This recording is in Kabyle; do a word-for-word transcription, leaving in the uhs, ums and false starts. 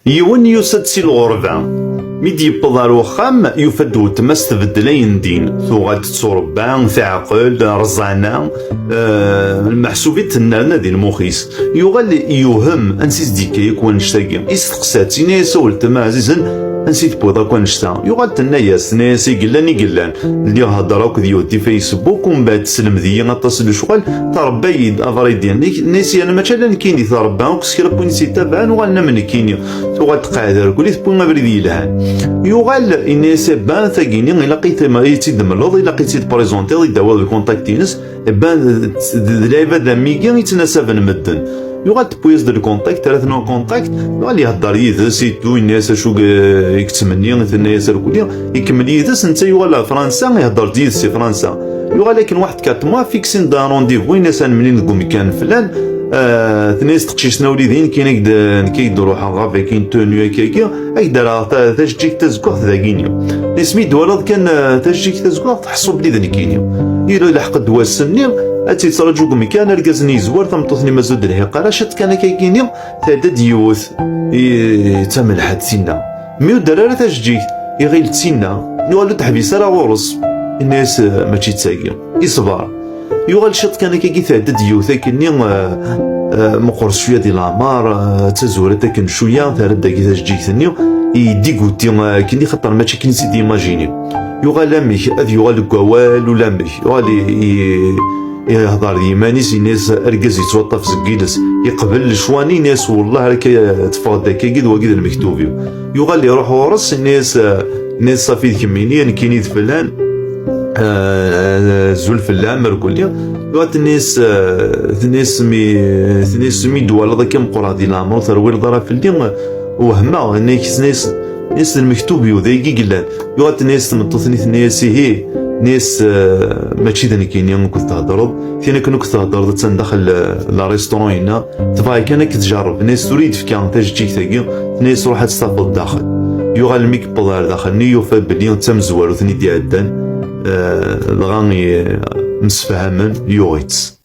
Yiwen yusa-d si lɣerba. Mi d-yewweḍ ar uxxam, yufa-d weltma-s tbeddel ayendin. Tuɣal tetturebba, teɛqel, rẓana, eh, lmeḥsub i d-tennerna di lmux-is. Yuɣal yewhem ansi s-d-yekka yakk wannect-agi. Isteqsa-tt, yenna-yas: "A weltma ɛzizen, ansi tewwiḍ akk annect-a?" Yuɣal tenna-yas, tenna-yas: "I yellan, i yellan. Lliɣ heddreɣ akked yiwet di Facebook, umbeɛd tesselmed-iyi aṭas n lecɣal, trebba-yi-d, abridi." Nni-, nni-s yerna mačči ala nekkini trebba, akk s kra n win i tt-ittabaɛen uɣalen am nekkini. Tuɣal teqɛed rkul, i tewwi abrid yelhan. Yuɣal, yenna-yas: "Ebba, tagini, ilaq i tt-, i tt-id-temleḍ, ilaq i tt-id-tprizontiḍ, i d-tawiḍ lkuntakti-ines." Ebba, d, d, d lɛibad am wigi i ttnasaben medden. Yuɣal tewwi-yas-d lkuntakti, rret-n en contact, yuɣal ihedder yid-s, ittu, yenna-yas acu i, i yettmenni, tenna-yas rkuli, ikemmel yid-s, netta yuɣal ar Fransa, ihedder-d yid-s si Fransa. Yuɣal akken waḥed quatre mois, fiksin-d un rendez-vous, yenna-yas ad nemlil deg umkan flan, eh, tenna-yas teqcict-nni: "A wlidi, nekk ad k-d-, nekk ad k-d-ruḥeɣ ɣer vakin tenue akkagi, ad k-d-rreɣ ta-, tajeǧǧigt tazeggaɣt dagini." Nni-s mi d-twalaḍ kan, eh, tajeǧǧigt tazeggaɣt, ḥṣu belli d nekkini. Yella lḥeq-d wass-nni, ad tt-yettraǧu deg umkan, argaz-nni yezwar, tameṭṭut-nni mazal ur d-telḥiq ara, ciṭ kan akkagini, tɛedda-d yiwet, i, d tamelḥant tinna. Mi ur d-terri ara tajeǧǧigt, iɣil d tinna, yuɣal ur d-teḥbis ara ɣur-s. Yenna-yas, eh, mačči d tagi. Iṣber. Yuɣal ciṭ kan akkagi, tɛedda-d yiwet akkenni, eh, eh, meqqret cwiya di leɛmer, eh, d tazurant akken cwiya, terra-d dagi tajeǧǧigt-nni, i d-iguti, eh, akkenni, xaṭer mačči akken i tt-id-imajini. Yuɣal amek, ad yuɣal deg wawal ulamek. Yuɣal i, i, ihḍer d yiman-is, yenna-yas argaz yettwaṭṭaf seg yiles, yeqbel lecɣal-nni, yenna-yas: "Wellah, akka teffeɣ-d akkagi, d wagi d lmektub-iw." Yuɣal iruḥ ɣur-s, yenna-yas, eh, yenna-yas: "Ṣafi, d kemmini, nekkini d flan, eh, azul fell-am, rkuli." Yuɣal tenna-yas, eh, tenna-yas: "Mi, tenna-yas, mi d-twalaḍ akka meqqreɣ di leɛmer, ur terwileḍ ara fell-i, eh, wehmeɣ." Yenna-yas, tenna-yas, tenna-yas: "D lmektub-iw, d ayagi i yellan." Yuɣal tenna-yas tmeṭṭut-nni, tenna-yas: "Ihi," tenna-yas, eh, "mačči d nekkini akked theddreḍ. Tin akken akked theddreḍ attan daxel, eh, la restaurant-inna. Tebɣa kan ad k-tjerreb." Tenna-yas: "Tura i d-tefka tajeǧǧigt-agi." Tenna-yas: "Ruḥ ad tt-tafeḍ daxel." Yuɣal mi yewweḍ ɣer daxel-nni, yufa belli d tamezwarut-nni d-iɛeddan, eh, dɣa i, msefhamen, yuɣ-itt.